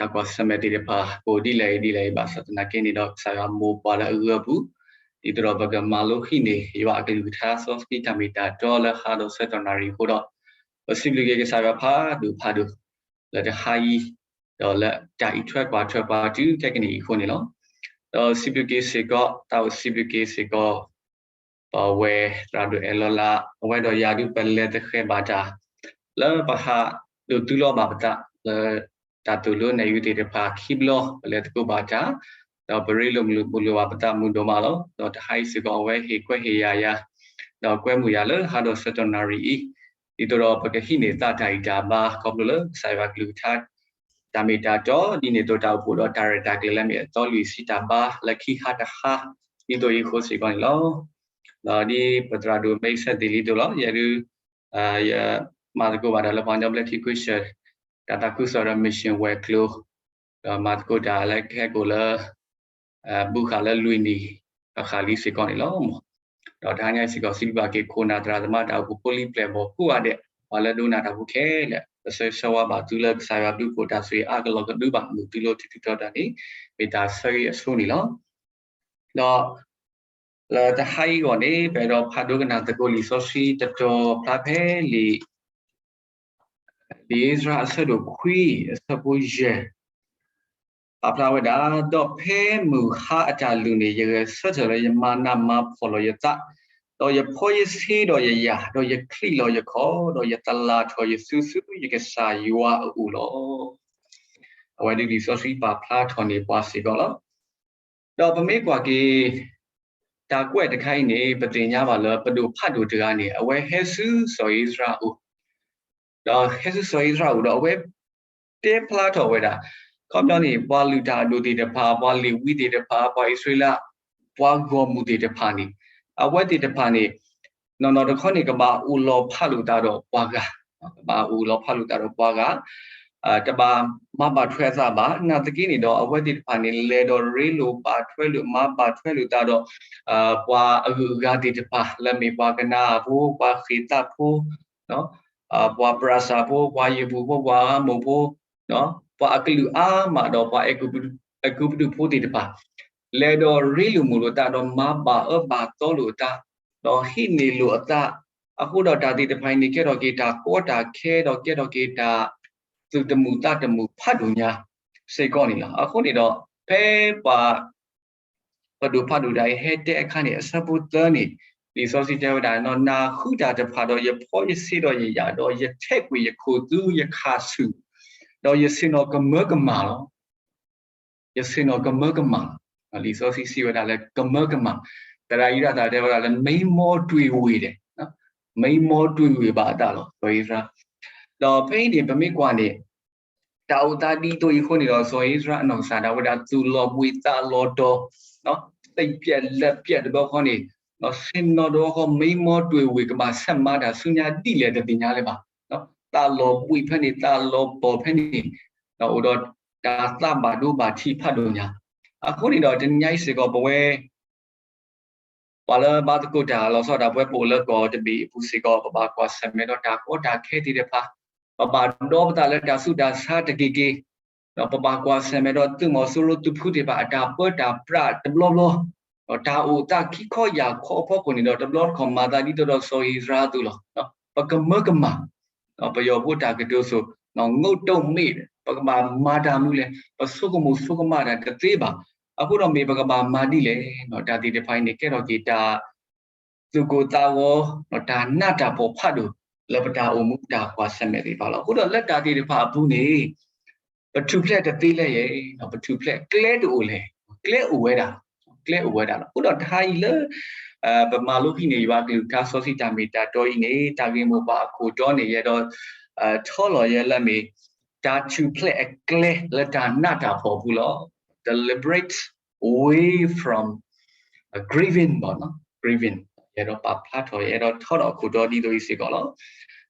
တၢ်ကွၢ်ဆၢၣ်မဲာ်သ့ၣ်တဖၣ် ကအိၣ်ဒ်လဲၣ်အံၤဒ်လဲၣ်အံၤ ဘၣ်ဆၣ်သနာ်က့န့ၣ်ဒီး ကစၢ်ယွၤမိၢ်ပှၢ်လၢအဂၢၢ်အပူၤ, ဒ်သိးဒီးပကမၤလိဟံးန့ၢ် ယွၤအကလုၢ်ကထါစီဆှံတၢ်မ့ၢ်တၢ်တီလၢ ဟါဒီးဆၢကတီၢ်နၣ်ရံၣ်အဃိဒီး, ပစံးဘျုးက့ၤကစၢ်ယွၤဖးဒိၣ်ဖးဒိၣ် လၢတဟါအံၤ, ဒီးလၢတၢ်အံးထွဲကွၢ်ထွဲပှၤတုၤခဲကနံၣ်အံၤအဃိန့ၣ်လီၤ. ဒီးစံးဘျုးက့ၤစ့ၢ်ကီး တၢ်အိၣ်စံးဘျုးက့ၤစ့ၢ်ကီး ပဝဲသရၣ်ဒိၣ်အဲၣ်လီၤလး အဝဲဒီးယၤဒုး ပလဲၤသဃဲၤဘၣ်တၢ် လၢပဟးဒိၣ်တုၤလီၤဘၣ်ပသး လၢတၢ်သိၣ်လိနဲၣ်ယုၤသ့ၣ်တဖၣ်ခံဘျီ ပလဲၤသကိးဘၣ်တၢ်, ဒီးပရ့လိာ်မုာ်လိာ်ဘၣ်ပသးမုာ်ဒိၣ်မးလီၤ. ဒီးတဟါအံၤစ့ၢ်ကီး အဝဲဟ့ၣ်ကွဲဟ့ၣ်ယာ်ယၤ, ဒီးကွဲမုာ်ယၤလၢဟါဒီးဆၢကတီၢ်နၣ်ရံၣ်အံၤ, ဒ်သိးဒီးပကဟံးန့ၢ်သးတၢ်ဂံၢ်တၢ်ဘါ ခီဖျိလၢကစၢ်ယွၤကလုၢ်ကထါ တၢ်မ့ၢ်တၢ်တီ ဒ်န့ၣ်အသိး တၢ်အိၣ်ဖှိၣ်ဒီးတၢ်ရဲၣ်တၢ်ကျဲၤလၢအမ့ၢ်အသီလွံၢ်ဆံတၢ်ဘါ လၢခံဟါတဟါ ဒ်သိးအံၤအဃိစ့ၢ်ကီးန့ၣ်လီၤ. ဒီးဒ်ပသရၣ်ဒိၣ်မ့ၢ်ဆၢသ့ၣ်လံဒိၣ်လီၤ ယဲဒုး ယမၤသကိးဘၣ်တၢ်လၢပှၤကညီဘျၢထံခဝ့ၡၢၣ် တၢ်သးခုကစီၣ်ဒီး mission ဝဲၤကျိၤ, ဒီးမၤသကိးတၢ်လၢကဟဲကိးလၢ ဘူးဃာ်လၢလွံၢ်နံၣ်ဃၣ်ဃၣ်လံစ့ၢ်ကီးန့ၣ်လီၤ. ဒီးတဟါညါအံၤစ့ၢ်ကီး စံးဘျုးဘၣ်က့ၤခိၣ်နၢ်သရၣ်သမါ တၢ်အိၣ်ဖှိၣ်ဖိလံၤပျဲၢ်ဘီၣ်ကိးဂၤဒဲး ပှၤလၢဒိကနၣ်တၢ်ဖိခဲလၢာ် ပဆၢဂ့ၤဆၢဝါဘၣ်သုလၢကစၢ်ယွၤဘျုးဖှိၣ်တၢ်ဆိၣ်ဂ့ၤအါကလီၤကဒုဘၣ် မုာ်သုလိၤထူးထူးတီၤတီၤန့ၣ် မ့ၢ်တၢ်ဆၢဂ့ၤအဆိန့ၣ်လီၤ. ဒီးလၢတဟါအံၤအဂီၢ်န့ၣ် ပအဲၣ်ဒိးဖးဒိကနၣ်သကိးလံာ်စီဆှံတတီၤဖျါဖဲလံာ် လံာ်အ့စြၤအဆၢဒိၣ်ခွံ အဆၢဖိယဲၢ် ပာ်ဖျါဝဲဒၣ်, ဒီးဖဲမုၢ်ဟါအတၢ်လုာ်န့ၣ် ယဂဲၤဆၢထၢၣ်လၢယမၤနးမၤဖှီၣ်လီၤယသး, ဒီးယဖီယဆ့ဒီးယယာ်, ဒီးယချံးလီၤယခီၣ်, ဒီးယသလၣ်ထီၣ်ယစုဆူယကစၢ်ယွၤအအိၣ်လီၤ. အဝဲဒၣ်လံာ်စီဆှံပာ်ဖျါထီၣ်န့ၢ်ပှၤစ့ၢ်ကီးလီၤ. ဒီးပမ့ၢ်ကွၢ်က့ၤ တၢ်ကွဲးတခါအံၤန့ၣ် ပသ့ၣ်ညါဘၣ်လၢပဒိၣ်ဖးဒိၣ်တဂၤန့ၣ် အဝဲဟဲဆူစီၤအ့စြၤအအိၣ်, ဒီးဟဲဆူစီၤအ့စြၤအအိၣ်ဒီးအဝဲတဲဖျါထီၣ်ဝဲဒၣ်, ခီပညီန့ၣ် ပှၤလုၢ်တၢ်အဒိၣ်သ့ၣ်တဖၣ်, ပှၤလ့ၤဝံသ့ၣ်တဖၣ်, ပှၤအံၣ်စရ့လး ပှၤဂီၢ်မုၢ်သ့ၣ်တဖၣ်န့ၣ်, အဝဲသ့ၣ်တဖၣ်န့ၣ် နီၢ်နီၢ်တခီန့ၣ် ကဘၣ်အိၣ်လီၤဖးလိာ်သးဒီးပှၤဂၤ, ကဘၣ်အိၣ်လီၤဖးလိာ်သးဒီးပှၤဂၤ တဘၣ်မၤဘၣ်ထွဲအသးဘၣ်. နာ်သက့န့ၣ်ဒီး အဝဲသ့ၣ်တဖၣ်န့ၣ် လဲၤဒီးရ့လိာ်ဘၣ်ထွဲလိာ်မၤဘၣ်ထွဲလိာ်သးဒီး ပှၤအဂုၤအဂၤသ့ၣ်တဖၣ် လၢမ့ၢ်ပှၤကနၤအၣ်ဖိ, ပှၤဃ့ၢ်သးဖိ, ပှၤပြၤစၢ်ဖိ, ပှၤယံၤပူၤဖိ, ပှၤအၤမိၣ်ဖိ, ပှၤအကလုာ်အါမးဒီးပှၤအဲၤကူပတူးဖိသ့ၣ်တဖၣ် လဲၤဒီးရ့လိာ်မုာ်လိာ်သးဒီးမၤဘၣ်အၢဘၣ်သီလိာ်အသး, ဒီးဟံးန့ၢ်လိာ်အသး, အဃိဒီးတၢ်သ့ၣ်တဖၣ်အံၤန့ၣ် ကဲထီၣ်က့ၤတၢ်ကီတၢ်ခဲဒီးကဲထီၣ်က့ၤတၢ်သူၣ်တမုာ်သးတမုာ်ဖးဒိၣ်ညါစ့ၢ်ကီးန့ၣ်လီၤ. အဃိန့ၣ်ဒီး ဖဲပှၤ ပဒိၣ်ဖးဒိၣ်တဂၤအံၤဟဲတဲအခါန့ၣ် အဆၢဖိသၢန့ၣ် လံာ်စီဆှံတဲဝဲဒၣ်, နဃုတၢ်တဖၣ်ဒီးယဖီယဆ့ဒီးယယာ်, ဒီးယထဲးကွံာ်ယခိၣ်သူယခၣ်ဆူၣ်, ဒီးယဆ့ၣ်နီၤကမၢကမၣ်လီၤ. ယဆ့ၣ်နီၤကမၢကမၣ်, လံာ်စီဆှံစံးဝဲဒၣ်လၢကမၢကမၣ်, သရၣ်အံၤဒၣ်သးတဲဝဲဒၣ်လၢ မိန်မောတွေ့ဝေတယ်, မိန်မောတွေ့ဝေဘၣ်အသးလီၤ စီၤအ့စြၤ. ဒီးဖဲအံၤန့ၣ် ပမ့ၢ်ကွၢ်န့ၣ် တၢ်အိၣ်သးဒ်သိးအံၤအဃိန့ၣ်ဒီး စီၤအ့စြၤအနီၢ်ကစၢ်ဒၣ်ဝဲဒၣ် သူၣ်လီၤဘှံးသးလီၤတီၤ, သ့ၣ်ပျဲၢ်လၢပျဲၢ်တဘျီဃီန့ၣ်, ဆ့ၣ်နီၤတဘျီဃီ မိန်မောတွေ့ဝေ ကဘၣ်ဆဲးမၤတၢ်ဆူညါဒ်လဲၣ်တသ့ၣ်ညါလၢၤဘၣ်. သးလီၤဘှံးဖဲန့ၣ် သးလီၤပီၢ်ဖဲန့ၣ်, အိၣ်ဒီးတၢ်သးဘၣ်ဒိဘၣ်ထံးဖးဒိၣ်ညါ. အဃိန့ၣ်ဒီး တနံၤညါအံၤစ့ၢ်ကီး ပဝဲ ပှၤလၢဘါသကိးတၢ်လီၤဆီဒၣ်တၢ် ပဝဲပအိၣ်လၢကီၢ်တဘ့ၣ်အပူၤစ့ၢ်ကီး ပဘၣ်ကွၢ်ဆၢၣ်မဲာ်ဒီးတၢ်ကီတၢ်ခဲသ့ၣ်တဖၣ်, ပဘၣ်ဒီပသးလၢတၢ်ဆူးတၢ်ဆါတက့ၢ်က့ၢ်, ဒီးပဘၣ်ကွၢ်ဆၢၣ်မဲာ်ဒီးသုးမီၤစိရိၤသုးဖုသ့ၣ်တဖၣ်အတၢ်ပၢတၢ်ပြးတဘျီဘျီ, ဒီးတၢ်အိၣ်သးခံခီယၢ်ခီအဖီခိၣ်န့ၣ်ဒီး တဘျီတခီၣ်မၤသးဒ်သိးဒီးစီၤအ့စြၤအသိးလီၤ. ပကမၢကမၣ်, ပယီၤဖိတၢ်ကတိၤစိၤ ငုတ်တုတ်မိတ်, ပကဘၣ်မၤတၢ်မနုၤလဲၣ်, ပဆိကမိၣ်ဆိကမးတၢ်တသ့ဘၣ်. အဃိဒီးမ့ၢ်ပကဘၣ်မၤဒ်လဲၣ်, တၢ်သ့ၣ်တဖၣ်အံၤန့ၣ် ကဲထီၣ်က့ၤတၢ် သူၣ်ကိၢ်သးဂီၤ, တၢ်နးတၢ်ဖှီၣ်ဖးဒိၣ် လၢပတၢ်အိၣ်မူတၢ်ကွၢ်ဆၢၣ်မဲာ်သ့ၣ်တဖၣ်လီၤ. အဃိဒီးလၢတၢ်သ့ၣ်တဖၣ်အပူၤန့ၣ် ပထူၣ်ဖျဲးတသ့လၢယဲ, ပထူၣ်ဖျဲးကျဲတအိၣ်လဲၣ်, ကျဲအိၣ်ဝဲဒၣ်, ကျဲအိၣ်ဝဲဒၣ်လီၤ. အဃိဒီးတဟါအံၤလၢ ပမၤလိဟံးန့ၢ်ယွၤကလုၢ်ကထါစီဆှံတၢ်မ့ၢ်တၢ်တီအံၤန့ၣ် တၢ်ဂ့ၢ်မိၢ်ပှၢ်အခိၣ်တီန့ၣ် ယအဲၣ်ဒိး ထီလီၤယဲလၢမ့ၢ် တၢ်ထူၣ်ဖျဲးအကျဲလၢတၢ်နးတၢ်ဖှီၣ်အပူၤလီၤ. The liberate way from grieving ဘၣ်, grieving ယအဲၣ်ဒိးပာ်ဖျါထီၣ် ယအဲၣ်ဒိးထီထီၣ်အခိၣ်တီဒ်သိးအံၤစ့ၢ်ကီးလီၤ.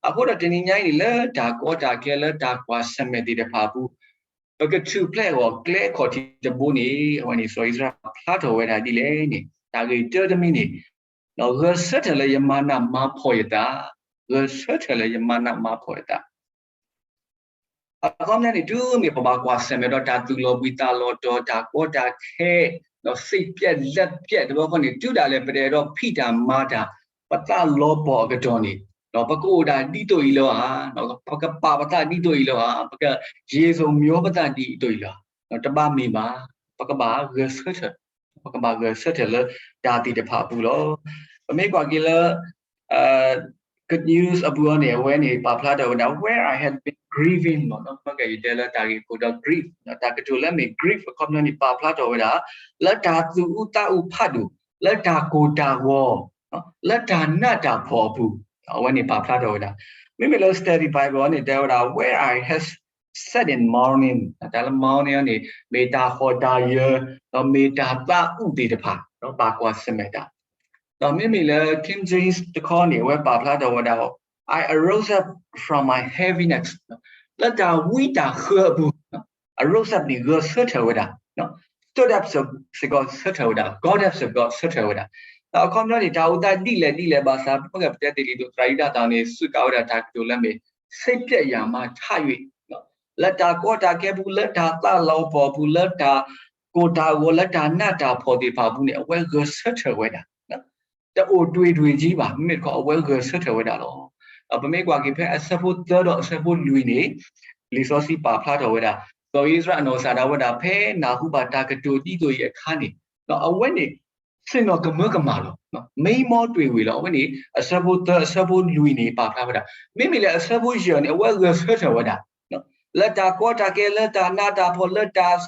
အဃိဒီးတနံၤညါအံၤန့ၣ် လၢတၢ်ကီတၢ်ခဲလၢတၢ်ကွၢ်ဆၢၣ်မဲာ်သ့ၣ်တဖၣ်အပူၤ ပကထူၣ်ဖျဲးအဂီၢ်ကျဲအခီၣ်ထံးတဘိန့ၣ် အဝဲန့ၣ် စီၤအံၣ်စရ့လးဖျါထီၣ်ဝဲဒၣ်ဒ်လဲၣ်န့ၣ် တၢ်ဂ့ၢ်တၢတမံၤန့ၣ် ဂဲၤဆၢထၢၣ်လၢယမၤနးမၤဖှီၣ်ယသး, ဂဲၤဆၢထၢၣ်လၢယမၤနးမၤဖှီၣ်ယသး. အခီပညီန့ၣ် တုၤမ့ၢ်ပဘၣ်ကွၢ်ဆၢၣ်မဲာ်ဒီးတၢ်သူၣ်လီၤဘှံးသးလီၤတီၤ တၢ်ကီတၢ်ခဲ ဒီးစိတ်ပျက်လက်ပျက် တဘျီဃီန့ၣ် တုၤဒၣ်လဲာ်ပတအဲၣ်ဒိးဖံးတၢ်မၤတၢ် ပသးလီၤပီၤအကတီၢ်န့ၣ် ဒီးပကအိၣ်ဒၣ်ဒ်သိးအံၤလၢၤဧါ, ပကပာ်ပသးဒ်သိးအံၤလၢၤဧါ, ပကရေစုံမျောပသးဒ်သိးအံၤလၢၤဧါ, တဘၣ်မ့ၢ်ဘၣ်, ပကဘၣ်ဂဲၤဆၢထၢၣ်, ပကဘၣ်ဂဲၤဆၢထၢၣ်လၢတၢ်သ့ၣ်တဖၣ်အပူၤလီၤ. ပမ့ၢ်ကွၢ်က့ၤလၢ Good News အပူၤအံၤန့ၣ် အဝဲန့ၣ်ပာ်ဖျါထီၣ်ဝဲဒၣ် where I have been grieving လီၤ. မ့ၢ်ကယတဲလၢတၢ်ဂ့ၢ်ခိၣ်ဒီး grief တၢ်ကတိၤလၢမ့ၢ် grief အခီပညီန့ၣ် ပာ်ဖျါထီၣ်ဝဲဒၣ် လၢတၢ်သူၣ်အူသးအူဖးဒိၣ်, လၢတၢ်ကိၢ်တၢ်ဂီၤ, လၢတၢ်နးတၢ်ဖှီၣ်အပူၤ, အဝဲန့ၣ်ပာ်ဖျါထီၣ်ဝဲဒၣ်. မ့မ့ၢ်လၢ Study Bible န့ၣ် တဲဝဲဒၣ် where I have sat in mourning တၢ်လၢ mourning န့ၣ် မ့ၢ်တၢ်ဟီၣ်တၢ်ယၢၤ, ဒီးမ့ၢ်တၢ်သးအုးသ့ၣ်တဖၣ် ဒီးဘၣ်ကွၢ်ဆၢၣ်မဲာ်တၢ် ဒီးမ့မ့ၢ်လၢ King James တခီန့ၣ် အဝဲပာ်ဖျါထီၣ်ဝဲဒၣ် I arose up from my heaviness လၢတၢ်ဝံတၢ်ဃၢအပူၤ, arose up န့ၣ် ဂဲၤဆၢထၢၣ်ဝဲဒၣ်, stood up စ့ၢ်ကီးဆၢထၢၣ်ဝဲဒၣ်, got up စ့ၢ်ကီးဆၢထၢၣ်ဝဲဒၣ်. ဒီးအခီပညီန့ၣ် တၢ်အိၣ်သးဒ်လဲၣ်ဒ်လဲၣ်ဘၣ်ဆၣ် ပကပတဲတ့ၢ်လံဒိၣ်သရၣ်ယူဒၤသၣ်န့ၣ် စူးကါဝဲဒၣ်တၢ်ကတိၤလၢမ့ၢ် စိတ်ပျက်ရာမှထ၍ လၢတၢ်ကီတၢ်ခဲပူၤ လၢတၢ်သးလီၤပီၤပူၤ လၢတၢ်ကိၢ်တၢ်ဂီၤ လၢတၢ်နးတၢ်ဖှီၣ်သ့ၣ်တဖၣ်အပူၤန့ၣ် အဝဲဂဲၤဆၢထၢၣ်ဝဲဒၣ်, တအိၣ်တွ့ၢ်တွ့ၢ်ကံဘၣ်, မ့မ့ၢ်တခီ အဝဲဂဲၤဆၢထၢၣ်ဝဲဒၣ်လီၤ. ပမ့ၢ်ကွၢ်က့ၤဖဲအဆၢဖိသၢဒီးအဆၢဖိလွံၢ်န့ၣ် လံာ်စီဆှံပာ်ဖျါထီၣ်ဝဲဒၣ် စီၤဧ့စရ့လးအနီၢ်ကစၢ်ဒၣ်ဝဲဒၣ် ဖဲနၢ်ဟူဘၣ်တၢ်ကတိၤဒ်သိးအံၤအခါန့ၣ် အဝဲန့ၣ် ဆ့ၣ်နီၤကမၢကမၣ်လီၤ, မံမီတွ့ၢ်ဝံၤလီၤ. အဝဲန့ၣ် အဆၢဖိသၢ အဆၢဖိလွံၢ်န့ၣ် ပာ်ဖျါဝဲဒၣ်. မ့မ့ၢ်လၢအဆၢဖိယဲၢ်န့ၣ် အဝဲဂဲၤဆၢထၢၣ်ဝဲဒၣ် လၢတၢ်ကီတၢ်ခဲ လၢတၢ်နးတၢ်ဖှီၣ် လၢတၢ်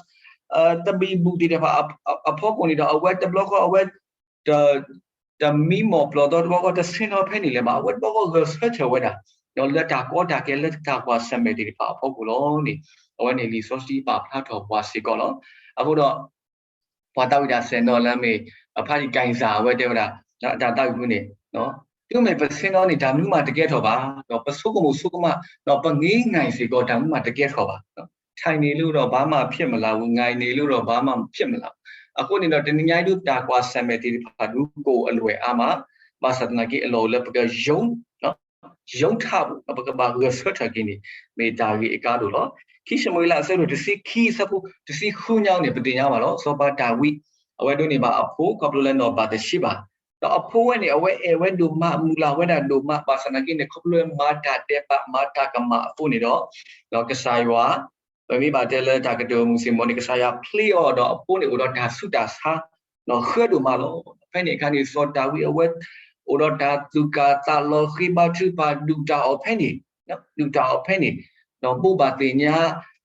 သဘံၣ်ဘုၣ်သ့ၣ်တဖၣ်အဖီခိၣ်န့ၣ်ဒီး အဝဲတဘျီဃီ အဝဲ တမံမီၢ်ပျီၢ်သီတဘျီဃီ တဆ့ၣ်နီၤဖဲန့ၣ်လၢၤဘၣ်. အဝဲတဘျီဃီဂဲၤဆၢထၢၣ်ဝဲဒၣ် လၢတၢ်ကီတၢ်ခဲ လၢတၢ်ကွၢ်ဆၢၣ်မဲာ်သ့ၣ်တဖၣ်အဖီခိၣ်လီၤန့ၣ် အဝဲန့ၣ်လံာ်စီဆှံပာ်ဖျါထီၣ်ပှၤစ့ၢ်ကီးလီၤ. အဃိဒီး ပှၤသးဝံၣ်တၢ်စဲးနီၤလၢမ့ၢ် အဖးဒံၣ်ကၣ်စၢ် အဝဲတဲဝဲဒၣ် အတၢ်သးဝံၣ်ပူၤန့ၣ် တုၤမ့ၢ်ပဆ့ၣ်နီၤန့ၣ် တၢ်မနုၤမးတကဲထီၣ်ဘၣ်, ဒီးပဆိကမိၣ်ဆိကမး ဒီးပင့ၢ်ငါ်စ့ၢ်ကီး တၢ်မနုၤမးတကဲထီၣ်ဘၣ်. ထိုင်နေလို့တော့ ဘာမှဖြစ်မလာဘူး, ငိုင်နေလို့တော့ ဘာမှဖြစ်မလာဘူး. အဃိန့ၣ်ဒီး တနံၤညါအံၤဒုး တၢ်ကွၢ်ဆၢၣ်မဲာ်သ့ၣ်တဖၣ်ဒုး ကအိၣ်အလွဲၢ်အါမး, ဘၣ်ဆၣ်သနာ်က့ အလီၢ်အိၣ်လၢပက ယုံထးဘူး ဒီးပကဘၣ်ဂဲၤဆၢထၢၣ်က့ၤန့ၣ် မ့ၢ်တၢ်ဂ့ၢ်အကါဒိၣ်လီၤ. ခံၡမူၤအ့လး အဆၢဒိၣ်တဆံခံ အဆၢဖိတဆံဃုညါန့ၣ် ပသ့ၣ်ညါဘၣ်လီၤ. စီၤပၤတၢ်ဝံး အဝဲဒိးန့ၢ်ဘၣ်အဖိ ခီဖျိလၢနီၢ်ဘၤသရှ့ဘၤ, ဒီးအဖိဝဲန့ၣ် အဝဲအဲၣ်ဝဲဒိၣ်မး မုၢ်လၢ်ဝဲဒၣ်ဒိၣ်မး ဘၣ်ဆၣ်သနာ်က့န့ၣ် ခီဖျိလၢမၤတၢ်ဒဲးဘး မၤတၢ်ကမၣ်အဃိန့ၣ်ဒီး ဒီးကစၢ်ယွၤ ပမ့ၢ်ဘၣ်တဲလၢတၢ်ကတိၤမုၢ်စ့ၢ်မီၤန့ၣ် ကစၢ်ယွၤဖျ့အီၤဒီးအဖိန့ၣ် အိၣ်ဒီးတၢ်ဆူးတၢ်ဆါ ဒီးဃၢဒိၣ်မးလီၤ. ဖဲန့ၣ်အခါန့ၣ် စီၤတၢ်ဝံးအဝဲ အိၣ်ဒီးတၢ်သူၣ်ကၢ်သးလီၤ ဃ့ဘါထုကဖၣ် ဒုၣ်တၢ်အီၣ်ဖဲန့ၣ်, ဒုၣ်တၢ်အီၣ်ဖဲန့ၣ်, ဒီးဘိးဘၣ်သ့ၣ်ညါ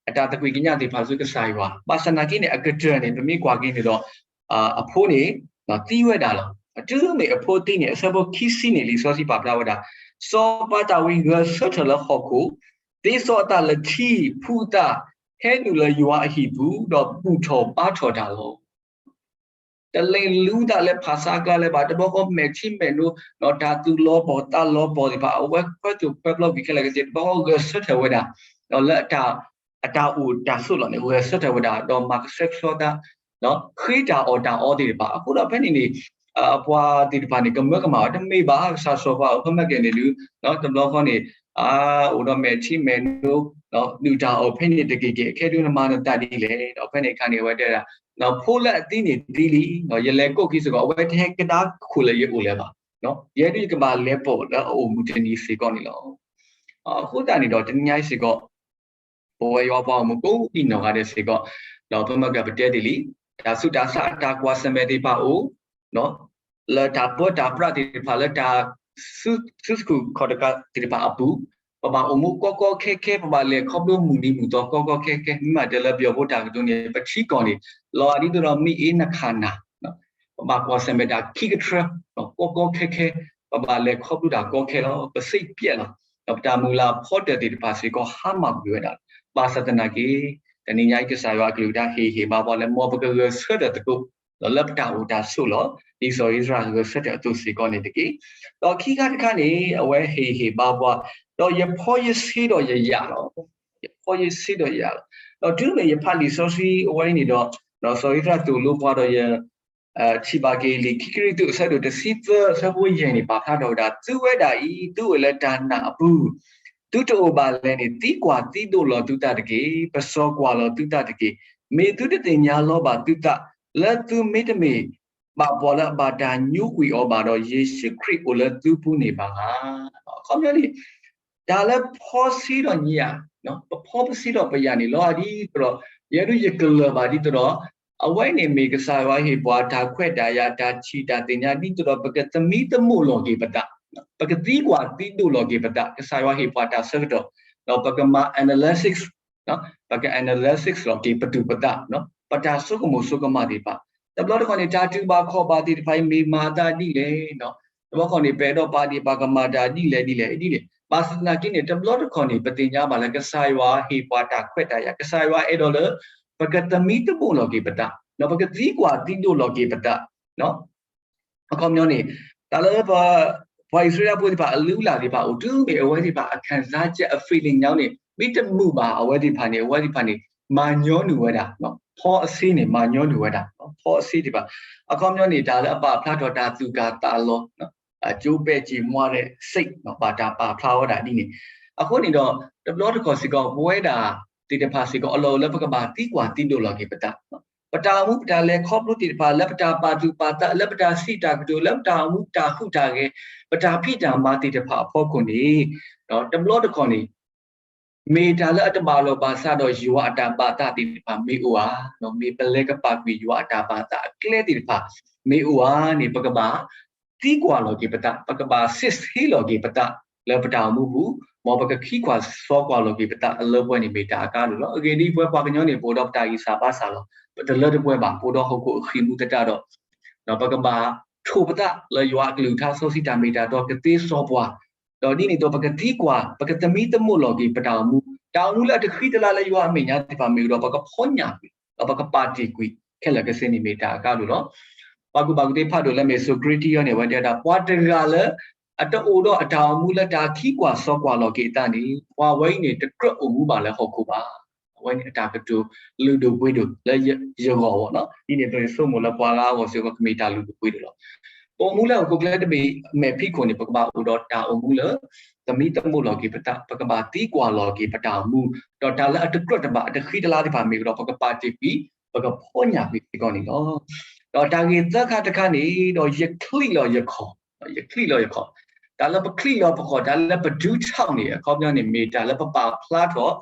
အတၢ်သကွံာ်ကညးသ့ၣ်တဖၣ်ဆူကစၢ်ယွၤ, ဘၣ်ဆၣ်သနာ်က့န့ၣ် အကတၢၢ်န့ၣ် ပမ့ၢ်ကွၢ်က့ၤန့ၣ်ဒီး အဖိန့ၣ် သံဝဲဒၣ်လီၤ. တုၤမ့ၢ်အဖိသံန့ၣ် အဆၢဖိခံဆံန့ၣ် လံာ်စီဆှံပာ်ဖျါဝဲဒၣ်, စီၤပၤတၢ်ဝံးဂဲၤဆၢထၢၣ်လၢဟီၣ်ခိၣ်, သ့စီအသးလၢထံ, ဖှူအသး, ဟဲနုာ်လၢယွၤအဟံၣ်ပူၤ, ဒီးဘူၣ်ထီၣ်ဘါထီၣ်တၢ်လီၤ. တလဲၤလူသးလၢဖၣ်ဆါကျါလၢၤဘၣ်, တဘျီဃီမဲာ်ထံမဲာ်နိ ဒီးတၢ်သူၣ်လီၤပီၢ်သးလီၤပီၢ်သ့ၣ်တဖၣ် အဝဲခွဲးသိၣ်ခွဲးပျီကွံာ်ခဲလၢာ်ခဲဆ့ တဘျီဃီဂဲၤဆၢထၢၣ်ဝဲဒၣ် ဒီးလၢအတၢ်အိၣ်တၢ်ဆိးလီၢ်န့ၣ် ဂဲၤဆၢထၢၣ်ဝဲဒၣ် ဒီးမၤကဆှဲကဆှီသး ဃ့တၢ်အီၣ်တၢ်အီသ့ၣ်တဖၣ် အဃိဒီးဖဲန့ၣ်န့ၣ် ပှၤသ့ၣ်တဖၣ်န့ၣ် ကမၢကမၣ်ဝဲ တမ့ၢ်ဘၣ် ကစၢ်စီၤပၤအိၣ်ဖဲမ့ၢ်ကဲန့ၣ်ဒုး တဘျီဃီန့ၣ် အိၣ်ဒီးမဲာ်ထံမဲာ်နိ ဒုၣ်တၢ်အီၣ်ဖဲန့ၣ်တက့ၢ်က့ၢ် အခဲဒုးနမၤနသးဒ်လဲၣ် ဒီးဖဲန့ၣ်အခါန့ၣ် အဝဲတဲဒၣ် ဖိလၢအသံန့ၣ်သံလံ, ယလဲၤကိးက့ၤစ့ၢ်ကီး အဝဲတဟဲကဒါခိၣ်လၢယအိၣ်လၢၤဘၣ်, ယဲဒၣ်ယကဘၣ်လဲၤပိာ်လၢအအိၣ်မူတနံၤစ့ၢ်ကီးန့ၣ်လီၤ. အဃိသတးန့ၣ်ဒီး တနံၤညါအံၤစ့ၢ်ကီး ပဝဲယွၤပှၤဂီၢ်မုၢ်ကိးဒံနီၢ်ဂၤဒဲးစ့ၢ်ကီး, ဒီးဖဲမ့ၢ်ကပတဲဒ်လံ, တၢ်ဆူးတၢ်ဆါအတၢ်ကွၢ်ဆၢၣ်မဲာ်သ့ၣ်တဖၣ်အိၣ်, လၢတၢ်ပၢတၢ်ပြးသ့ၣ်တဖၣ် လၢတၢ်စုဆူၣ်ခီၣ်တကးသ့ၣ်တဖၣ်အပူၤ, ပဘၣ်အိၣ်မူကီကီခဲခဲ, ပဘၣ်လဲၤခီဖျိမုၢ်နံၤမုၢ်သီကီကီခဲခဲ, မ့ၢ်မးတဲလၢပယီၤဖိတၢ်ကတိၤန့ၣ် ပထံကီၢ်န့ၣ် လီၤဂာ်ဒ်သိးဒီးမ့ၢ်အ့နခးနၤ ပဘၣ်ကွၢ်ဆၢၣ်မဲာ်တၢ်ခံကထြၢ ကီကီခဲခဲ, ပဘၣ်လဲၤခီဖျိတၢ်ကီခဲလီၤ. ပစိတ်ပျက်လီၤ. ဒီးပတၢ်မုၢ်လၢ်ဖီတၢၣ်သ့ၣ်တဖၣ်စ့ၢ်ကီး ဟါမၢ်ကွံာ်ဝဲဒၣ်, ဘၣ်ဆၣ်သနာ်က့ တနံၤညါအံၤ ကစၢ်ယွၤအကလုၢ်ကထါဟ့ၣ်ဟ့ၣ်ဘါပှၤလၢ မ်ပကဂဲၤဆၢထၢၣ်သကိး ဒီးလၢပတၢ်အိၣ်တၢ်ဆိးလီၢ် ဒ်စီၤအံၣ်စရ့လးဂဲၤဆၢထၢၣ်အသိးစ့ၢ်ကီးန့ၣ်တက့ၢ်. ဒီးခံခါတခါန့ၣ် အဝဲဟ့ၣ်ဟ့ၣ်ဘါပှၤ, ဒီးယဖီယဆ့ဒီးယယာ်လီၤ. ယဖီယဆ့ဒီးယယာ်လီၤ. ဒီးတုၤမ့ၢ်ယဖးလံာ်စီဆှံအဝဲအံၤန့ၣ်ဒီး, ဒီးစီၤအံၣ်စရ့လးသိၣ်လိပှၤဒီးယ ထံၣ်ဘၣ်က့ၤလံာ်ခံကရံၣ်သူး အဆၢဒိၣ်တဆံသၢ အဆၢဖိယဲၢ်န့ၣ် ပာ်ဖျါထီၣ်ဝဲဒၣ် သုဝဲဒၣ်အံၤ သုအိၣ်လၢတၢ်နာ်အပူၤ, သုတအိၣ်ဘၣ်လဲၣ်န့ၣ် သံကွၢ်သံဒိၣ်လီၤသုသးတက့ၢ်. ပစီၤကွၢ်လီၤသုသးတက့ၢ်. မ့ၢ်သုတသ့ၣ်ညါလီၤဘၣ်သုသး လၢသုမ့တမ့ၢ်ဘၣ်ပှၤလၢအဘၣ်တၢ်ညိကွံာ်အီၤဘၣ်ဒီး ယ့ၣ်ၡူးခရံာ်အိၣ်လၢသုပူၤန့ၣ်ဘၣ်ဧါ. အခီပညီန့ၣ် တၢ်လၢဖီဆ့ဒီးညါ, ပဖီပဆ့ဒီးပယၤန့ၣ် လီၤဒ်သိးဒီး ယဲဒၣ်ယကလၢၤဘၣ်ဒ်သိးဒီး အဝဲန့ၣ်မ့ၢ်ကစၢ်ယွၤဟ့ၣ်ပှၤတၢ်ခွဲးတၢ်ယာ် တၢ်ထံၣ်တၢ်သ့ၣ်ညါ ဒ်သိးဒီးပကသမံသမိးလီၤက့ၤပသး, ပကသံကွၢ်သံဒိၣ်လီၤက့ၤပသး, ကစၢ်ယွၤဟ့ၣ်ပှၤတၢ်ဆၢကတီၢ်, ဒီးပကမၤ analysis, ပက analysis လီၤက့ၤပသူၣ်ပသး, ပတၢ်ဆိကမိၣ်ဆိကမးသ့ၣ်တဖၣ်, တဘျီတခီၣ်န့ၣ် တၢ်တူၢ်ဘၣ်ခီၣ်ဘၣ်သ့ၣ်တဖၣ်အံၤ မ့ၢ်မၤအသးဒ်လဲၣ်, တဘျီတခီၣ်န့ၣ် ပအဲၣ်ဒိးပာ်ဒံး ပကမၤတၢ်ဒ်လဲၣ်ဒ်လဲၣ်ဒ်န့ၣ် ဘၣ်ဆၣ်သနာ်က့န့ၣ် တဘျီတခီၣ်န့ၣ် ပသ့ၣ်ညါဘၣ်လၢကစၢ်ယွၤဟ့ၣ်ပှၤတၢ်ခွဲးတၢ်ယာ်, ကစၢ်ယွၤအဲၣ်ဒိးလၢ ပကသမံသမိးလီၤက့ၤပသး, ပကသံကွၢ်သံဒိၣ်လီၤက့ၤပသး အခီပညီန့ၣ် တၢ်လၢ ပှၤအံၣ်စရ့လးဖိသ့ၣ်တဖၣ် အလုၢ်အလၢ်သ့ၣ်တဖၣ်အိၣ်တုၤမ့ၢ်အဝဲသ့ၣ်တဖၣ် အခံစားချက် အ feeling ညါန့ၣ် မ့ၢ်တမုာ်ဘၣ်အဝဲသ့ၣ်တဖၣ်န့ၣ် အဝဲသ့ၣ်တဖၣ်န့ၣ် မၤညီနုၢ်ဝဲဒၣ်, ဖီအဆ့န့ၣ် မၤညီနုၢ်ဝဲဒၣ်, ဖီအဆ့သ့ၣ်တဖၣ်, အခီပညီန့ၣ် တၢ်လၢအပာ်ဖျါထီၣ်တၢ်သူၣ်ကၢ်သးလီၤ အကၠိပဲာ်ကၠံးမွါ စိတ် ဘၣ်တၢ်ပာ်ဖျါဝဲဒၣ်ဒ်န့ၣ်, အဃိန့ၣ်ဒီး တဘျီတခီၣ်စ့ၢ်ကီး ပဝဲဒၣ်သ့ၣ်တဖၣ်စ့ၢ်ကီး အလီၢ်အိၣ်လၢပကဘၣ်သံကွၢ်သံဒိၣ်လီၤက့ၤပသး, ပတၢ်အိၣ်မူပတၢ်လဲၤခီဖျိသ့ၣ်တဖၣ် လၢပတၢ်ပာ်သူၣ်ပာ်သး လၢပတၢ်စံးတၢ်ကတိၤ လၢပတၢ်အိၣ်မူတၢ်ဟူးတၢ်ဂဲၤ ပတၢ်ဖံးတၢ်မၤသ့ၣ်တဖၣ်အဖီခိၣ်န့ၣ် တဘျီတခီၣ်န့ၣ် မ့ၢ်တၢ်လၢအတဘၣ်လိာ်ဘၣ်စးဒီးယွၤအတၢ်ဘၣ်သးသ့ၣ်တဖၣ်မ့ၢ်အိၣ်ဧါ, မ့ၢ်ပလဲၤကပာ်ကွံာ်ယွၤအတၢ်ဘၣ်သးအကျဲသ့ၣ်တဖၣ် မ့ၢ်အိၣ်ဧါန့ၣ် ပကဘၣ်သံကွၢ်လီၤက့ၤပသး, ပကဘၣ်စစ်ဆေးလီၤက့ၤပသး လၢပတၢ်အိၣ်မူပူၤ, မ်ပကခံကွၢ်စီကွၢ်လီၤက့ၤပသးအလၢပှဲၤန့ၣ် မ့ၢ်တၢ်အကါဒိၣ်လီၤ. အဂ့ၢ်ဒ်အံၤ ပဝဲပှၤကညီန့ၣ် ပအိၣ်ဒီးပတၢ်ဂံၢ်စၢ်ဘါစၢ်လီၤ. ပတလၢတပှဲၤဘၣ်, ပအိၣ်ဒီးဟီၣ်ခိၣ်အဃံးမူသတးဒီး ပကဘၣ်ထိၣ်ပသးလၢယွၤအကလုၢ်ကထါစီဆှံတၢ်မ့ၢ်တၢ်တီ ကသ့စီၤပှၤ, ဒီးဒ်န့ၣ်အသိး ပကသံကွၢ် ပကသမံသမိးလီၤက့ၤပတၢ်အိၣ်မူ, တၢ်အိၣ်မူလၢအတဃံတလၤလၢယွၤအမဲာ်ညါသ့ၣ်တဖၣ်မ့ၢ်အိၣ်ဒီး ပကဖီညၣ်ကွံာ် ဒီးပကပာ်တ့ၢ်ကွံာ်ခဲလၢာ်ကစ့န့ၣ် မ့ၢ်တၢ်အကါဒိၣ်လီၤ. ပှၤကူၣ်ဘၣ်ကူၣ်သ့ဖးဒိၣ်လၢအမ့ၢ် Socrates န့ၣ် အဝဲတဲဝဲဒၣ် ပှၤတဂၤလၢ အတအိၣ်ဒီးအတၢ်အိၣ်မူလၢတၢ်ခံကွၢ်စီကွၢ်လီၤက့ၤအသးန့ၣ် ပှၤဝဲအံၤန့ၣ် တကြၢးအိၣ်မူဘၣ်လၢဟီၣ်ခိၣ်ဘၣ်. အဝဲန့ၣ်အတၢ်ကတိၤလုၢ်ဒိၣ်ပှ့ၤဒိၣ်လၢယဂီၢ်ဘၣ်နီၤ. ဒ်န့ၣ်အသိးန့ၣ် ဆိကမိၣ်လၢပှၤလၢအဂီၢ်စ့ၢ်ကီး ကမ့ၢ်တၢ်လုၢ်ဒိၣ်ပှ့ၤဒိၣ်လီၤ. ပအိၣ်မူလၢဟီၣ်ခိၣ်ချၢတဘ့ၣ်အမဲာ်ဖံးခိၣ်န့ၣ် ပကဘၣ်အိၣ်ဒီးတၢ်အိၣ်မူလၢ သမံသမိးလီၤက့ၤပသး, ပကဘၣ်သံကွၢ်လီၤက့ၤပတၢ်အိၣ်မူ, ဒီးတၢ်လၢအတကြၢးတဘၣ် အတဃံတလၤသ့ၣ်တဖၣ်မ့ၢ်အိၣ်ဒီး ပကပာ်တ့ၢ်ကွံာ်, ပကဖီညၣ်ကွံာ်စ့ၢ်ကီးန့ၣ်လီၤ. ဒီးတၢ်ဂ့ၢ်သၢခါတခါန့ၣ်ဒီး ယချံးလီၤယခီၣ်, ယချံးလီၤယခီၣ်, တၢ်လၢပချံးလီၤပခီၣ် တၢ်လၢပဒုးထီၣ်န့ၣ် အခီပညီန့ၣ် မ့ၢ်တၢ်လၢပပာ်ဖျါထီၣ်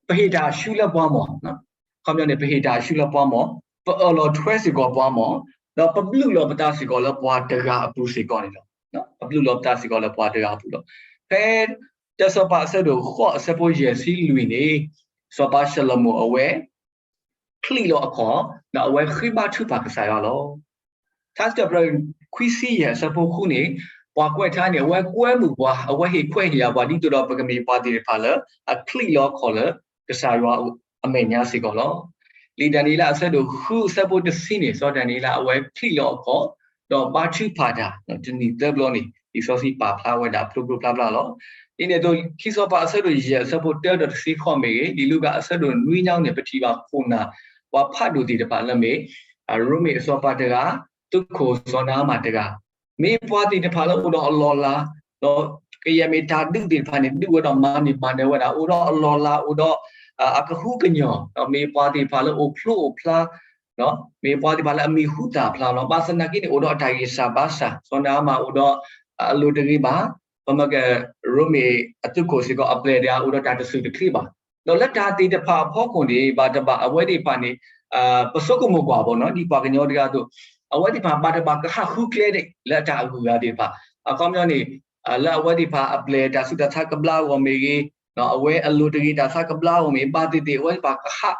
ပဟ့ၣ်တၢ်ဆူလၢပှၤမီၢ်, အခီပညီန့ၣ် ပဟ့ၣ်တၢ်ဆူလၢပှၤမီၢ်, ပအၢၣ်လီၤထွဲစ့ၢ်ကီးပှၤမီၢ်, ဒီးပဘျုးလီၤပသးစ့ၢ်ကီးလၢပှၤတဂၤအပူၤစ့ၢ်ကီးန့ၣ်လီၤ. ပဘျုးလီၤပသးစ့ၢ်ကီးလၢပှၤတဂၤအပူၤလီၤ. ဖဲ တၢ်စီၤပၤအဆၢဒိၣ်ဃိးအဆၢဖိယဲၢ်ဆံလွံၢ်န့ၣ် စီၤပၤၡလိၤမိၤအဝဲ ချံးလီၤအခီၣ်, ဒီးအဝဲဃ့ဘါထုကဖၣ်ကစၢ်ယွၤလီၤ. ထါစံးထီၣ်ပတြၢၤခွံဆံယဲၢ်အဆၢဖိဃုန့ၣ် ပှၤကွဲးထါန့ၣ် အဝဲကွဲမုာ်ပှၤ, အဝဲဟ့ၣ်ခွဲးဟ့ၣ်ယာ်ပှၤ ဒ်သိးဒီးပကမ့ၢ်ပှၤသ့ၣ်တဖၣ်လၢ အချံးလီၤအခီၣ်လၢကစၢ်ယွၤအမဲာ်ညါစ့ၢ်ကီးလီၤ. လံာ်ဒၤနံးယ့လးအဆၢဒိၣ်ဃုအဆၢဖိတဆံန့ၣ် စီၤဒၤနံးယ့လးအဝဲချံးလီၤအခီၣ်, ဒီးဘါထုကဖၣ်တၢ် တနံၣ်သၢဘျီန့ၣ် လံာ်စီဆှံပာ်ဖျါဝဲဒၣ်ဖျိဖျိဖျါဖျါလီၤ. ဒ်န့ၣ်အသိး ခံစီၤပၤအဆၢဒိၣ်ယဲၢ်အဆၢဖိတၢဒီးတဆံဃိးမ့ၢ်ဂ့ၤ, လံာ်လူၤကၣ်အဆၢဒိၣ်နွံညါန့ၣ် ပထံၣ်ဘၣ်ခိၣ်နၢ် ပှၤဖးဒိၣ်သ့ၣ်တဖၣ်လၢမ့ၢ် ရိမ့ၤအစီၤပၤတဂၤ, သုးခိၣ်စီၤနၤအမၣ်တဂၤ, မ့ၢ်ပှၤသ့ၣ်တဖၣ်လၢအိၣ်ဒီးအလီၢ်လၤ, ဒီးကယဲၢ်မ့ၢ်တၢ်ဒုးသ့ၣ်တဖၣ်န့ၣ် ဒုးဝဲဒီးမၤန့ၢ်မၤနၢၤဝဲဒၣ်, အိၣ်ဒီးအလီၢ်လၤ အိၣ်ဒီး အကဟုကညီၢ်, မ့ၢ်ပှၤသ့ၣ်တဖၣ်လၢအိၣ်ဖျိအိၣ်ဖျါ, မ့ၢ်ပှၤသ့ၣ်တဖၣ်လၢအမံၤဟူသၣ်ဖျါလီၤ. ဘၣ်ဆၣ်သနာ်က့န့ၣ် အိၣ်ဒီးအတၢ်ဂံၢ်စၢ်ဘါစၢ်, စီၤနၤအမၣ်အိၣ်ဒီး အလိၤတဂ့ၤဘၣ်, ပမ့ၢ်က ရိမ့ၤအသုးခိၣ်စ့ၢ်ကီးအပျဲၢ်တဂၤ အိၣ်ဒီးတၢ်တဆူၣ်တချ့ဘၣ်. ဒီးလၢတၢ်သ့ၣ်တဖၣ်အဖီခိၣ်န့ၣ် ဘၣ်တဘၣ်အဝဲသ့ၣ်တဖၣ်န့ၣ် ပဆိကမိၣ်ကွၢ်ဘၣ်နီၤ ဒ်ပှၤကညီတဂၤအသိး, အဝဲသ့ၣ်တဖၣ်ဘၣ်တဘၣ်ကဟးဃုကျဲလၢအတၢ်အဂုၤအဂၤသ့ၣ်တဖၣ်, အခီပညီန့ၣ် လၢအဝဲသ့ၣ်တဖၣ်အပျဲၢ်တၢ်ဆူးတၢ်ဆါကဘျါအဂီၢ်မ့ၢ်ဂ့ၤ, အဝဲအလိၤတဂ့ၤတၢ်ဆါကဘျါအဂီၢ်မ့ၢ်ဂ့ၤ, ဘၣ်သ့ၣ်သ့ၣ် အဝဲသ့ၣ်တဖၣ်ကဟး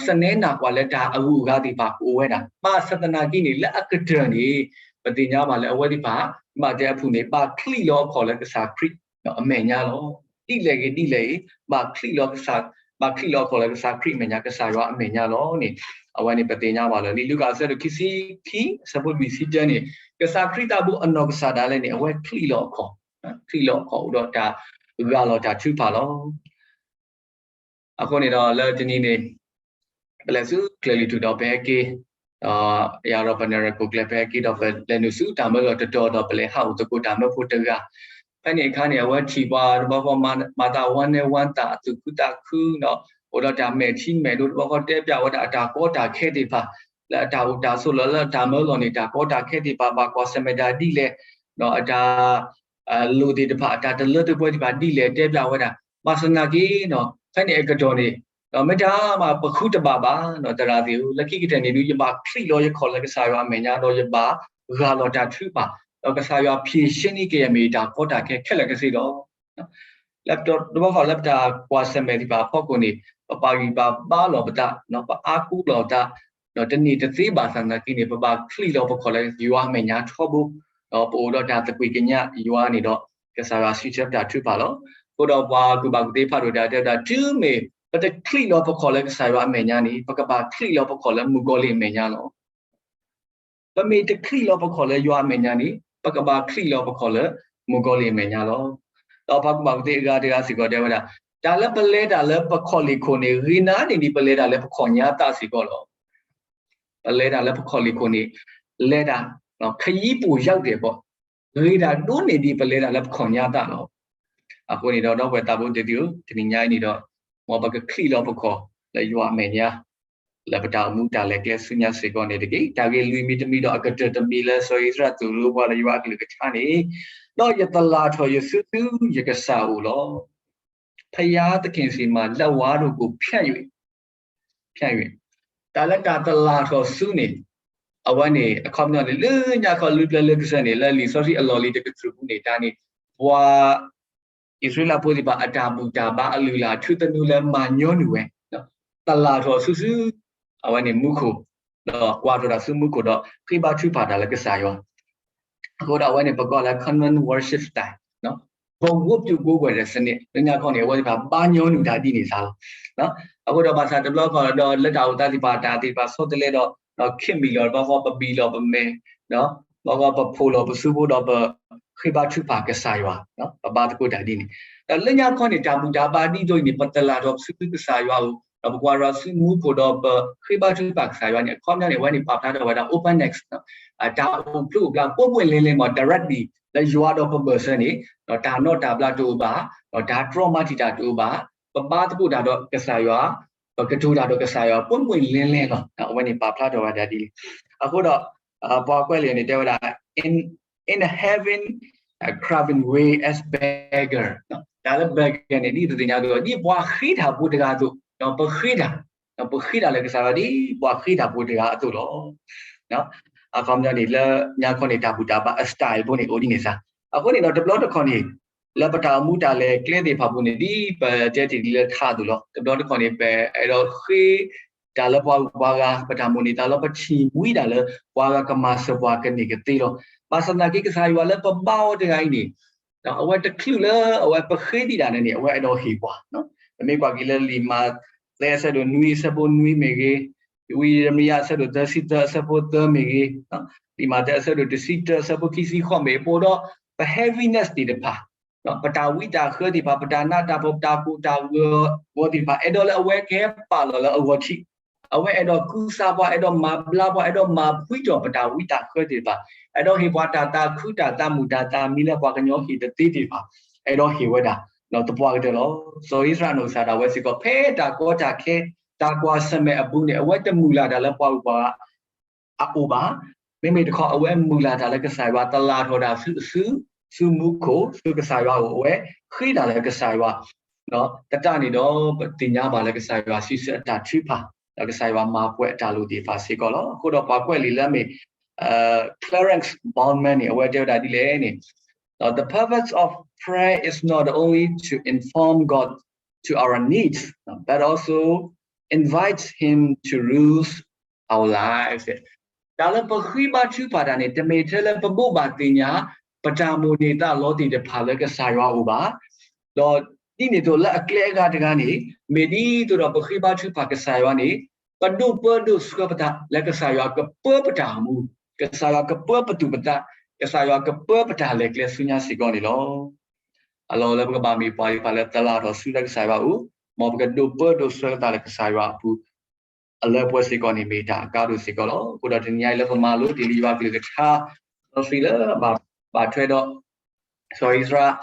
စနဲနၢ်ကွၢ်လၢတၢ်အဂုၤအဂၤသ့ၣ်တဖၣ်ကအိၣ်ဝဲဒၣ်, ဘၣ်ဆၣ်သနာ်က့န့ၣ် လၢအကတၢၢ်န့ၣ် ပသ့ၣ်ညါဘၣ်လၢအဝဲသ့ၣ်တဖၣ် ဘၣ်တဲအဖုၣ်န့ၣ် ဘၣ်ချံးလီၤအခီၣ်လၢကစၢ်ခရံာ်အမဲာ်ညါလီၤ. ဒ်လဲၣ်ဂ့ၤဒ်လဲၣ်ဂ့ၤ ဘၣ်ချံးလီၤ ဘၣ်ချံးလီၤအခီၣ်လၢကစၢ်ခရံာ်အမဲာ်ညါ, ကစၢ်ယွၤအမဲာ်ညါလီၤန့ၣ် အဝဲန့ၣ်ပသ့ၣ်ညါဘၣ်လၢ လံာ်လူၤကၣ်အဆၢဒိၣ်ခံဆံခံ အဆၢဖိလွံၢ်ဆံတၢန့ၣ် ကစၢ်ခရံာ်သးဘိအနီၢ်ကစၢ်ဒၣ်လဲာ်န့ၣ် အဝဲချံးလီၤအခီၣ်, ချံးလီၤအခီၣ်အိၣ်ဒီးတၢ်ဂၢ်လီၤတၢ်ထုကဖၣ်လီၤ. အဃိန့ၣ်ဒီးလၢတနံၤန့ၣ် ပလဲၤဆူကျဲၤလံၤထူၣ်ဒီးပဟဲက့ၤ, ယၤဒီးပနၢ်ရံၣ်ခိၣ်ကျဲၤ ပဟဲက့ၤဒီးပလဲၤနုာ်ဆူတၢ်မၢလီၢ်တတီၤဒီး ပလဲၤဟးအိၣ်သကိးတၢ်မၢဖိတဂၤ, ဖဲန့ၣ်အခါန့ၣ် အဝဲထံၣ်ပှၤတဘျီဃီ မၤသးဝါနဲဝါသး အသူၣ်ခုသးခုဒီး အိၣ်ဒီးတၢ်မဲာ်ထံမဲာ်နိ တဘျီဃီ တဲပျးဝဲဒၣ်အတၢ်ကီတၢ်ခဲသ့ၣ်တဖၣ် လၢအတၢ်အိၣ်တၢ်ဆိးလီၢ် လၢအတၢ်မၢလီၤန့ၣ် တၢ်ကီတၢ်ခဲသ့ၣ်တဖၣ် ဘၣ်ကွၢ်ဆၢၣ်မဲာ်တၢ်ဒ်လဲၣ် အတၢ် လိၣ်သ့ၣ်တဖၣ် အတၢ်တလၢတပှဲၤသ့ၣ်တဖၣ်ဒ်လဲၣ် တဲပျးဝဲဒၣ်. ဘၣ်ဆၣ်သနာ်က့ ဖဲန့ၣ်အကတီၢ်န့ၣ် ဒီးမ့ၢ်တၢ်မၤပဃုတဘၣ်ဘၣ် သရၣ်သ့ၣ်ဧၢ, လၢခံကတၢၢ်န့ၣ်ဒုး ယဘၣ်ချံးလီၤယခီၣ်လၢကစၢ်ယွၤအမဲာ်ညါ ဒီးယဘၣ်ဂၢ်လီၤတၢ်ထုကဖၣ် ဒီးကစၢ်ယွၤ ဖြေရှင်း န့ၢ်က့ၤယၤ မ့ၢ်ယတၢ်ကီတၢ်ခဲခဲလၢာ်ကသ့ဒီး လၢတဘျီဃီလၢပတၢ်ကွၢ်ဆၢၣ်မဲာ်သ့ၣ်တဖၣ်အဖီခိၣ်န့ၣ် ပပာ်ဂံၢ်ပာ်ဘါလီၤပသး ပအါကူလီၤပသး ဒီးတန့ၢ်တသ့ဘၣ်ဆၣ်သနာ်က့န့ၣ် ပဘၣ်ချံးလီၤပခီၣ်လၢယွၤအမဲာ်ညါထီဘိ ဒီးပအိၣ်ဒီးတၢ်သကွံၢ်ကညးယွၤန့ၣ်ဒီး ကစၢ်ယွၤစံးဆၢပတၢ်ထုကဖၣ်လီၤ. အဃိဒီးပှၤကူၣ်ဘၣ်ကူၣ်သ့ဖးဒိၣ်တဂၤတဲဝဲဒၣ် တုၤမ့ၢ်ပတချံးလီၤပခီၣ်လၢကစၢ်ယွၤအမဲာ်ညါန့ၣ် ပကဘၣ်ချံးလီၤပခီၣ်လၢမုၣ်ကီၤလံၢ်အမဲာ်ညါလီၤ. ပမ့ၢ်တချံးလီၤပခီၣ်လၢယွၤအမဲာ်ညါန့ၣ် ပကဘၣ်ချံးလီၤပခီၣ်လၢမုၣ်ကီၤလံၢ်အမဲာ်ညါလီၤ. ဒီးပှၤကူၣ်ဘၣ်ကူၣ်သ့အဂၤတဂၤစ့ၢ်ကီးတဲဝဲဒၣ် တၢ်လၢပလဲၤတၢ်လၢပခီၣ်လ့ၢ်ခိၣ်န့ၣ် ဂ့ၤနၤန့ၢ်ဒံးပလဲၤတၢ်လၢပခီၣ်ညါသးစ့ၢ်ကီးလီၤ. ပလဲၤတၢ်လၢပခီၣ်လ့ၢ်ခိၣ်န့ၣ် လဲၤတၢ် ခရီးပိုရောက်တယ်ပေါ့ ဂ့ၤတၢ်ဒိၣ်န့ၢ်ဒံးပလဲၤတၢ်လၢပခီၣ်ညါသးလီၤ. အဃိန့ၣ်ဒီး ဒီပုၢ်ဝဲၢ်သးဘိသ့ၣ်သုဧၢ, တနံၤညါအံၤန့ၣ်ဒီး မ်ပကချံးလီၤပခီၣ်လၢယွၤအမဲာ်ညါ လၢပတၢ်အိၣ်မူတၢ်လဲၤကျဲဆူညါစ့ၢ်ကီးန့ၣ်တက့ၢ်. တၢ်ဂ့ၢ်လွံၢ်မံၤတမံၤဒီးအကတၢၢ်တမံၤလၢစီၤအံၣ်စရ့လးသိၣ်လိပှၤလၢယွၤအကလုၢ်ကထါန့ၣ်, ဒီးယသလၣ်ထီၣ်ယစုဆူယကစၢ်အအိၣ်လီၤ. ဘုရားသခင်ဆီမှာ လက်ဝါးတို့ကို ဖြန့်၍ ဖြန့်၍ တၢ်လၢတၢ်သလၣ်ထီၣ်ဆူန့ၣ် အဝဲန့ၣ် အခီပညီန့ၣ် လၢညါခီလၢပျၢၤလၢကစၢၢ်န့ၣ် လၢလံာ်စီဆှံအလီၢ်လံၤတကတြူၢ်ပူၤန့ၣ် တၢ်န့ၣ် ပှၤ အံၣ်စရ့လးဖိသ့ၣ်တဖၣ်အတၢ်ဘူၣ်တၢ်ဘါအလုၢ်အလၢ်ထူသနူလၢမၤညီနုၢ်ဝဲ သလၣ်ထီၣ်ဆူဆူ အဝဲန့ၣ်မူခိၣ်, ဒီးကွၢ်ထီၣ်တၢ်ဆူမူခိၣ်ဒီး ဃ့ဘါထုကဖၣ်တၢ်လၢကစၢ်ယွၤ အဃိဒီးအဝဲန့ၣ် ပကိးလၢ covenant worship style, ဘဝုပျိၣ်ကိးကွဲၢ်စနစ် လၢညါခီန့ၣ် အဝဲသ့ၣ်တဖၣ်ဘါညီနုၢ်တၢ်ဒ်န့ၣ်သးလီၤ. အဃိဒီးဘၣ်ဆၣ်တဘျီဃီဒီး လၢတၢ်အိၣ်သးသ့ၣ်တဖၣ် တၢ်သ့ၣ်တဖၣ်ဆီတလဲဒီး ဒီးခ့မံၣ်လီၤတဘျီဃီ ပဘံၣ်လီၤပမဲာ်, ဘျီဃီပဖှီၣ်လီၤပစုဖိဒီး ပဃ့ဘါထုကဖၣ်ကစၢ်ယွၤ, ပဘါသကိးတၢ်ဒ်န့ၣ်. ဒီးလၢညါခီန့ၣ် တၢ်ဘူၣ်တၢ်ဘါဒ်သိးအံၤန့ၣ် ပသလၣ်ထီၣ်ဆူကစၢ်ယွၤအအိၣ်, ဒီးပကွၢ်ထီၣ်ဆူမူခိၣ်ဒီးပဃ့ဘါထုကဖၣ်ကစၢ်ယွၤန့ၣ် အခီပညီန့ၣ် အဝဲန့ၣ်ပာ်ဖျါထီၣ်ဝဲဒၣ် open access, တၢ်အိၣ်ဖျိအိၣ်ဖျါ ပွင့်ပွင့်လင်းလင်းမး directly လၢယွၤဒီးပဘၢၣ်စၢၤန့ၣ် ဒီးတၢ်နီၣ်တၢ်ဘျါတအိၣ်ဘၣ်, ဒီးတၢ်တြီမၤတံာ်တာ်တအိၣ်ဘၣ်, ပဘါသကိးတၢ်ဒီးကစၢ်ယွၤ, ပကတိၤတၢ်ဒီးကစၢ်ယွၤ ပွင့်ပွင့်လင်းလင်းလီၤ. အဝဲန့ၣ်ပာ်ဖျါထီၣ်ဝဲဒၣ်ဒ်န့ၣ်. အဃိဒီး ပှၤကွဲးလံာ်န့ၣ်တဲဝဲဒၣ် in, in a having a craven way as beggar, တၢ်လၢ beggar န့ၣ် ဒ်ပသ့ၣ်ညါအသိး ဒ်ပှၤဃ့တၢ်ဖိတဂၤအသိး, ပဃ့တၢ်, ပဃ့တၢ်လၢကစၢ်ယွၤ ဒ်ပှၤဃ့တၢ်ဖိတဂၤအသိးလီၤ. အခီပညီန့ၣ် လၢညါခီန့ၣ် တၢ်ဘူၣ်တၢ်ဘါအ style ဖိန့ၣ် အိၣ်ဒ်န့ၣ်စ့ၢ်. အဃိန့ၣ်ဒီး တဘျီတခီၣ်န့ၣ် လၢပတၢ်အိၣ်မူတၢ်လဲၤကျဲသ့ၣ်တဖၣ်ပူၤန့ၣ် ဒ်ပတဲတ့ၢ်ဒ်လၢထါအသိးလီၤ. တဘျီတခီၣ်န့ၣ် ပအဲၣ်ဒိးဃ့တၢ်လၢပှၤဂုၤပှၤဂၤ, ပတၢ်မိၣ်န့ၢ်သးလီ ပထံၣ်မှံဒၣ်လၢပှၤဂၤကမၤစၢၤပှၤကန့ၢ်ကသ့လီၤ. ဘၣ်ဆၣ်သနာ်က့ ကစၢ်ယွၤလၢပဘါအီၤတဂၤအံၤန့ၣ် အဝဲတချုးလၢအဝဲပဃ့ဒံးဒၣ်န့ၣ်န့ၣ် အဝဲအဲၣ်ဒိးဟ့ၣ်ပှၤ, ပမ့ၢ်ကွၢ်က့ၤလၢလံာ်မးသဲအဆၢဒိၣ်နွံအဆၢဖိနွံမ့ၢ်ဂ့ၤ, ဝံယံးရမံယၤအဆၢဒိၣ်သၢဆံသၢအဆၢဖိသၢမ့ၢ်ဂ့ၤ, လံာ်မးသဲအဆၢဒိၣ်တဆံတၢအဆၢဖိခံဆံဃိးမ့ၢ်ဂ့ၤ, ပအိၣ်ဒီးပ heaviness သ့ၣ်တဖၣ်, ပတၢ်ဝံတၢ်ဃၢသ့ၣ်တဖၣ်, ပတၢ်နးတၢ်ဖှီၣ်, ပတၢ်ကိၢ်တၢ်ဂီၤသ့ၣ်တဖၣ် အဲၣ်ဒိးလၢအဝဲကဟဲပာ်လီၤလၢအဂီၢ်ထံး, အဝဲအဲၣ်ဒိးကူစါပှၤ, အဲၣ်ဒိးမၤဘျါပှၤ, အဲၣ်ဒိးမၤဖှံထီၣ်ပတၢ်ဝံတၢ်ဃၢသ့ၣ်တဖၣ်, အဲၣ်ဒိးဟ့ၣ်ပှၤတၢ်သးခုတၢ်သးမုာ်တၢ်သးမံလၢပှၤကညီဟ့ၣ်တသ့သ့ၣ်တဖၣ်, အဲၣ်ဒိးဟ့ၣ်ဝဲဒၣ် သပှၢ်ကတၢၢ်လီၤ. စီၤအံၣ်စရ့လးအနီၢ်ကစၢ်ဒၣ်ဝဲစ့ၢ်ကီး ဖဲတၢ်ကီတၢ်ခဲ တၢ်ကွၢ်ဆၢၣ်မဲာ်အပူၤန့ၣ် အဝဲတမုၢ်လၢ်တၢ်လၢပှၤဂုၤပှၤဂၤ အအိၣ်ဘၣ်. မ့မ့ၢ်တခီ အဝဲမုၢ်လၢ်တၢ်လၢကစၢ်ယွၤ သလၣ်ထီၣ်တၢ်ဆူအစု, ဆူမူခိၣ်, ဆူကစၢ်ယွၤအအိၣ်, အဝဲဃ့တၢ်လၢကစၢ်ယွၤ, သတးန့ၣ်ဒီး ပသ့ၣ်ညါဘၣ်လၢကစၢ်ယွၤစံးဆၢအတၢ်ထုကဖၣ်, ဒီးကစၢ်ယွၤမၤပှဲၤအတၢ်လိၣ်သ့ၣ်တဖၣ်စ့ၢ်ကီးလီၤ. အဃိဒီးပှၤကွဲးလံာ်လၢအမ့ၢ် Clarence Bowman န့ၣ် အဝဲတဲဝဲဒၣ်ဒ်လဲၣ်န့ၣ်, The purpose of prayer is not only to inform God to our needs, but also invites him to rule our lives. တၢ်လၢပဃ့ဘါထုကဖၣ်တၢ်န့ၣ် တမ့ၢ်ထဲလၢပဘိးဘၣ်သ့ၣ်ညါ ပတၢ်မိၣ်န့ၢ်သးလီသ့ၣ်တဖၣ်လၢကစၢ်ယွၤအအိၣ်ဘၣ်. ဒီးဒ်န့ၣ်အသိးလၢအကျဲအဂၤတဂၤန့ၣ် မ့ၢ်ဒ်သိးဒီးပဃ့ဘါထုကဖၣ်ကစၢ်ယွၤန့ၣ် ပဒိးပၢဒိးဆှၢပသးလၢကစၢ်ယွၤကပၢပတၢ်အိၣ်မူ, ကစၢ်ယွၤကပၢပသူၣ်ပသး, ကစၢ်ယွၤကပၢပတၢ်လဲၤကျဲဆူညါစ့ၢ်ကီးန့ၣ်လီၤ. အလီၢ်လၢပကဘၣ်မ့ၢ်ပှၤသ့ၣ်တဖၣ်လၢသလၣ်ထီၣ်ဆူလၢကစၢ်ယွၤအအိၣ်, မ်ပကဒိးပၢဒိးဆှၢပသးလၢကစၢ်ယွၤအပူၤ အလၢပှဲၤစ့ၢ်ကီးန့ၣ် မ့ၢ်တၢ်အကါဒိၣ်စ့ၢ်ကီးလီၤ. အဃိဒီးတနံၤညါအံၤလၢပမၤလိတ့ၢ်လံယွၤကလုၢ်ကထါ လီၤဃံၤလၢဘၣ်ထွဲဒီး စီၤအံၣ်စရ့လး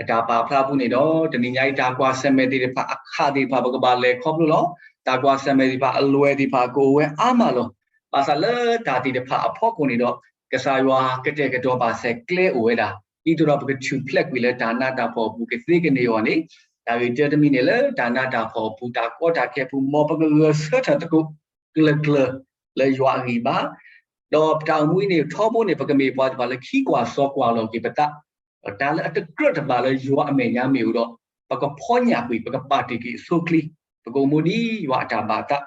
အတၢ်ပာ်ဖျါအပူၤန့ၣ်ဒီး တနံၤညါအံၤ တၢ်ကွၢ်ဆၢၣ်မဲာ်သ့ၣ်တဖၣ်အခၣ်သ့ၣ်တဖၣ် ပကဘၣ်လဲၤခီဖျိလီၤ. တၢ်ကွၢ်ဆၢၣ်မဲာ်သ့ၣ်တဖၣ်အလွဲၢ်သ့ၣ်တဖၣ် ကအိၣ်ဝဲအါမးလီၤ. ဘၣ်ဆၣ်လၢတၢ်သ့ၣ်တဖၣ်အဖီခိၣ်န့ၣ်ဒီး ကစၢ်ယွၤကတဲာ်ကတီၤဘၣ်စဲးကျဲအိၣ်ဝဲဒၣ် ဒ်သိးဒီးပကထူၣ်ဖျဲးကွံာ်လၢတၢ်နးတၢ်ဖှီၣ်အပူၤ ကသ့ကန့ၢ်အီၤန့ၣ်, တၢ်ဂ့ၢ်တၢတမံၤန့ၣ် လၢတၢ်နးတၢ်ဖှီၣ်အပူၤ တၢ်ကီတၢ်ခဲအပူၤ မ်ပကဂဲၤဆၢထၢၣ်သကိး ကျၢၤကျၢၤ လၢယွၤအဂံၢ်ဘါ, ဒီးတၢ်အိၣ်မူအံၤန့ၣ် ထီဘိန့ၣ် ပကမ့ၢ်ပှၤသ့ၣ်တဖၣ်လၢခံကွၢ်စီကွၢ်လီၤက့ၤပသး, ဒီးတၢ်လၢအတကြၢးတဘၣ်လၢယွၤအမဲာ်ညါမ့ၢ်အိၣ်ဒီး ပကဖီညၣ်ကွံာ် ပကပာ်တ့ၢ်ကွံာ်အဆိအချ့, ပကအိၣ်မူဒ်ယွၤအတၢ်ဘၣ်အသး,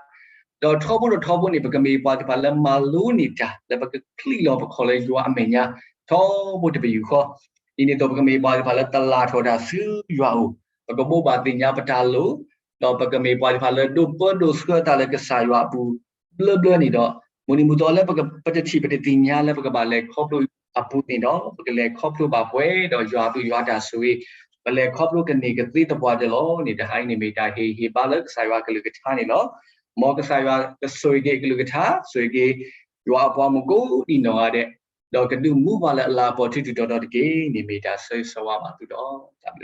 ဒီးထီဘိဒီးထီဘိန့ၣ် ပကမ့ၢ်ပှၤသ့ၣ်တဖၣ်လၢမၤလိန့ၢ်တၢ် လၢပကချံးလီၤပခီၣ်လၢယွၤအမဲာ်ညါ ထီဘိတပယူာ်ဃီ, ဒ်န့ၣ်အသိး ပကမ့ၢ်ပှၤသ့ၣ်တဖၣ်လၢတလၢ်ထီၣ်တၢ်ဆူယွၤအအိၣ်, ပကဘိးဘၣ်သ့ၣ်ညါပတၢ်လိၣ်, ဒီးပကမ့ၢ်ပှၤသ့ၣ်တဖၣ်လၢဒိးပၢဒိးဆှၢအသးလၢကစၢ်ယွၤအပူၤ ဘျၢဘျၢန့ၣ်ဒီး, မုၢ်နံၤမုၢ်သီလၢပတထံၣ်ပတသ့ၣ်ညါလၢပကဘၣ်လဲၤခီဖျိအပူၤန့ၣ်ဒီး ပကလဲၤခီဖျိဘၣ်ပှဲၤဒီးယွၤအသူၣ်ယွၤတၢ်ဆိၣ်ဂ့ၤ, ပလဲၤခီဖျိကန့ၢ်ကသ့သပှၢ်တၢၢ်လီၤန့ၣ်, တဟါအံၤန့ၣ်မ့ၢ်တၢ်ဟ့ၣ်ဂံၢ်ဟ့ၣ်ဘါလၢကစၢ်ယွၤအကလုၢ်ကထါန့ၣ်လီၤ. မ်ကစၢ်ယွၤကဆိၣ်ဂ့ၤက့ၤအကလုၢ်ကထါ, ဆိၣ်ဂ့ၤက့ၤ ယွၤအပှၤမုၣ်ကိးဒံနီၢ်ဂၤဒဲး, ဒီးကဒုးမူပှၤလၢအလၤအပီၤထူထူတီတီတက့ၢ်န့ၣ် မ့ၢ်တၢ်ဆၢဂ့ၤဆၢဝါဘၣ်သုလီၤ. တၢ်ဘျုး